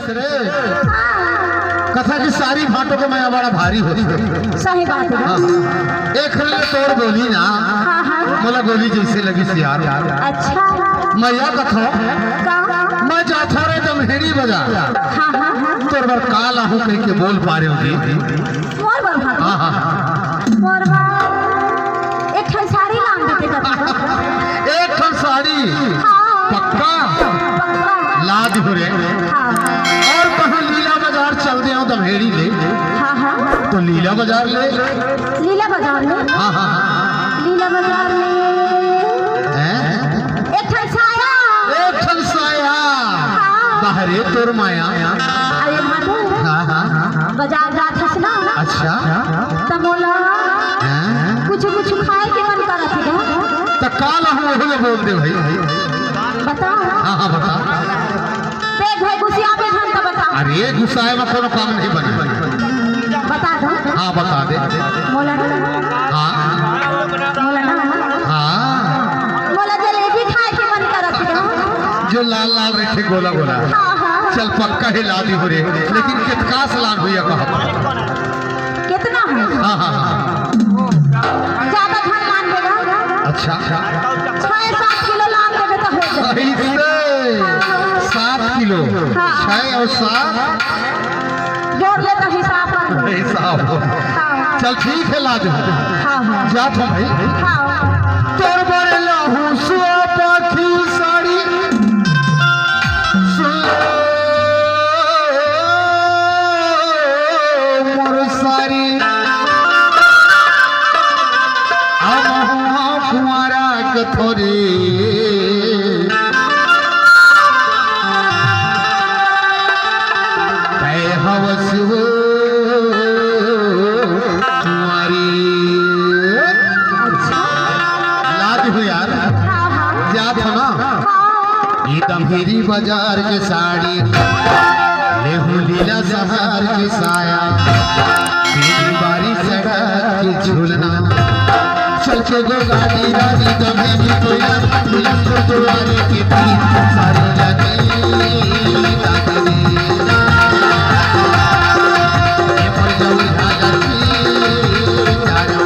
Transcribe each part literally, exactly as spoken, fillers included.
रे, कथा की सारी भांटो के मया बड़ा भारी होथे। सही बात हे। हाँ। एक हल्ले तोर बोली ना, हाँ, हाँ। मोला गोली जैसे लगिस यार। अच्छा। मैं या कथों, का? मैं जाथों रे दमहेड़ी बजार। हाँ, हाँ, हाँ। तोर बर का लाहूं कहिके बोल पारेंव जी। मोर बर भाभी। हाँ, हाँ, हाँ। मोर बर एक ठन साड़ी लान देते कथों। एक ठन साड़ी? हाँ। पक्का? पक्का। ला दिहूं रे। हाँ। अउ कहूं लीला बजार चल देवं दमहेड़ी ले। हाँ, हाँ, हाँ। तो लीला बजार ले। लीला बजार ले? हाँ, हाँ, हाँ। लीला बजार ले। हैं? एक ठन साया। एक ठन साया। हाँ। बाहरे तोर माया। अरे माधो। हाँ, हाँ, हाँ। बजार जात हस ना? अच्छा। त मोला हाँ? कुछ, कुछ खाए के मन करत हे गा। त का लाहूं, ओहू ल बोल दे भाई। बताओ। हाँ, हाँ, बता। देख भाई, गुस्सियाबे झन त बता। अरे, गुस्साए म कोनो काम नहीं बने। बता दो। हाँ, बता दे। मोला ना। हाँ। मोला ना। हाँ। मोला जलेबी खाए के मन करत हे गा। जो लाल लाल रहिथे गोला गोला। हाँ, हाँ। चल पक्का हे ला दिहूं रे, लेकिन केतका स लान होही कहा। केतना हे? हाँ, हाँ, हाँ। जादा झन लान देबे। अच्छा। छह सात किलो लान देबे त हो जाही। ऐसे सात किलो। हाँ। छह अउ सात। जोड़ ले त हिसाब कर। हिसाब। हाँ। चल ठीक हे, ला दे। हाँ, हाँ। जाथों भाई। हाँ। तोर बर लाहूं सुआ पाखी साड़ी। सुन मोर सारी। अब हुआ कुंवारा कथों रे। तय हवस वो कुंवारी। अच्छा। ला दिहूं यार। हाँ, हाँ। जाथों ना। हाँ। ये दमहेड़ी बजार के साड़ी, लेहूं लीला सहर के साया, तेरी बारी सड़क के झूलना। चल के गो गाड़ी रानी दमहेड़ी कोइला, मिलन को दुआरे के पीछे सारी लगी लगनी। ये पर जाऊ झाला की चारों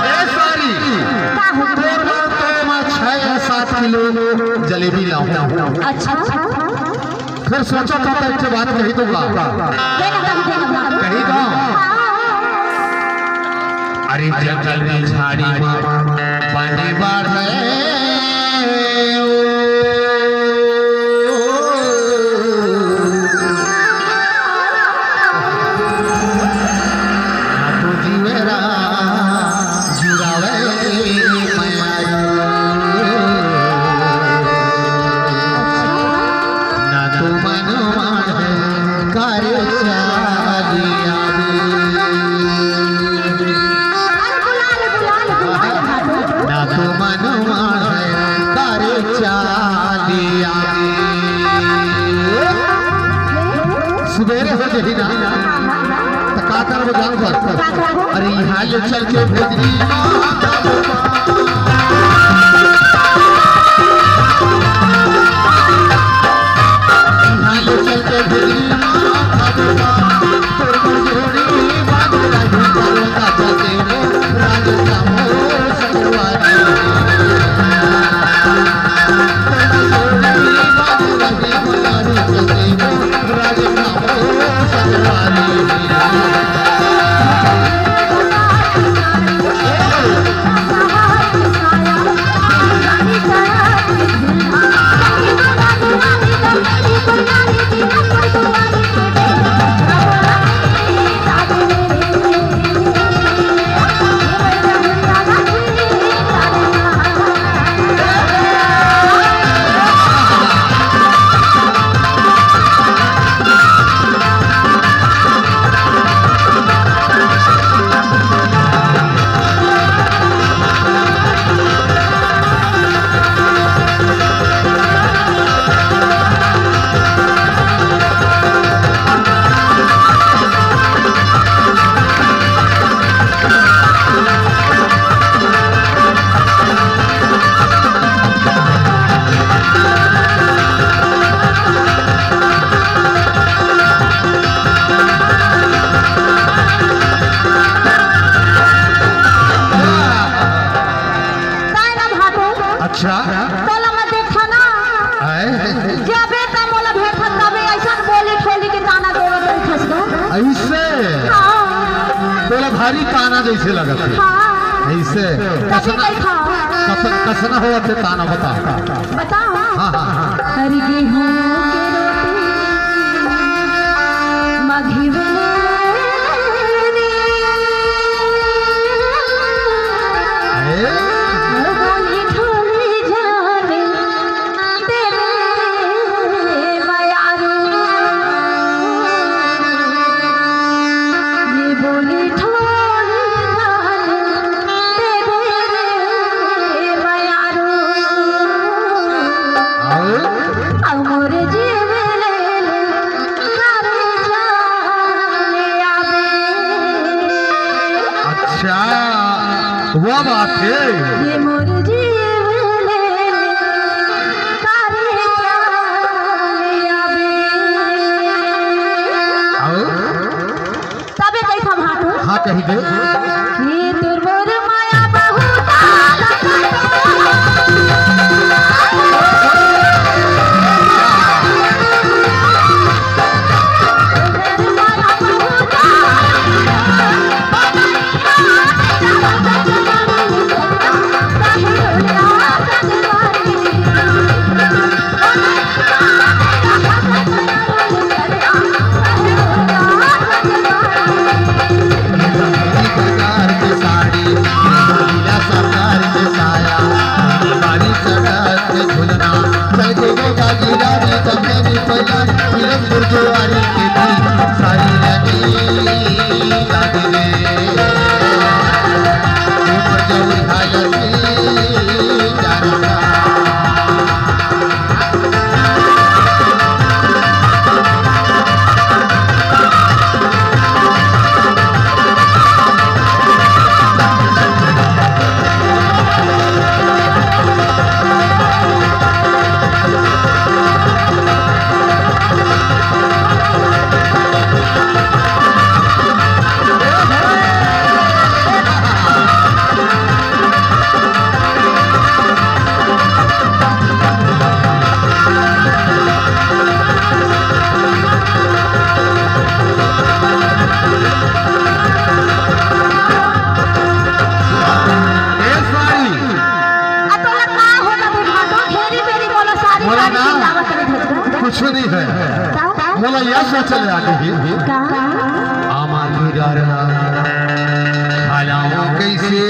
ए सारी, का हो? तोर बर तो मैं छह या सात किलो जलेबी लाऊं। अच्छा। फिर सोचा था तो एक बात कही दूंगा। दे ना, दे ना, दे ना। कही दो। हाँ। अरे जंगल में झाड़ी में पानी बाढ़े। ना तो जीवेरा जुड़ावे मयारू। ना तो मन माढ़े करे चालिया। अरे बुला ले, बुला ले, बुला ले। ना तो मन माढ़े करे चालिया। अरे यहाँ ले चल के भेजनी माँ का बोपा। यहाँ ले चल के भेजनी माँ का बोपा। तोर जोड़ी बांध रही करो राजा तेरे, राजा का मोर सजवारी। तोर जोड़ी बांध रही करो राजा तेरे, राजा का मोर सजवारी। ताय ना भाटो। अच्छा। तोला मैं देखा ना। आए? जबे त मोला भेटत तबे ऐसन बोली ठोली के ताना देवत रहिथस गा। ऐसे? हाँ। तोला भारी ताना जैसे लगत हे। हाँ। ऐसे? तबे कसन, कइथा। कसन, कसन होवत हे ताना बता। बताओ। हाँ, हाँ, हाँ। हर गेहूं के रोटी, मघी बने रे। ए? बोली ठोली जाने तेरे मयारू। ये बोली ठोली जाने तेरे मयारू। अउ? अउ मोर जीव ले ले, करे जाने आवे। अच्छा, वो बात हे। ये मोर जीव ले ले, करे जाने आवे। अउ? तबे कइथा भाटो। हाँ, कहि दे। ये तोर मोर माया बहुत सरकार के साड़ी, नीला सरकार के साया, बारी सरकार के झुलना, चल के गो जागीरा रे, तब मेरी पहला, फिर गुरुद्वारे के दी, सारी रानी लागे रे। उमर जौन हालत में जाना। ए सारी। आ तोला का होता बुढ़ाटो? घेरी बेरी मोला सारी मोला सारी ना। चिल्लावत रहे भटका। कुछ नहीं है। का? मोला यह सोच ले आगे ही। का? आमा की डरना। खालाओ कैसे?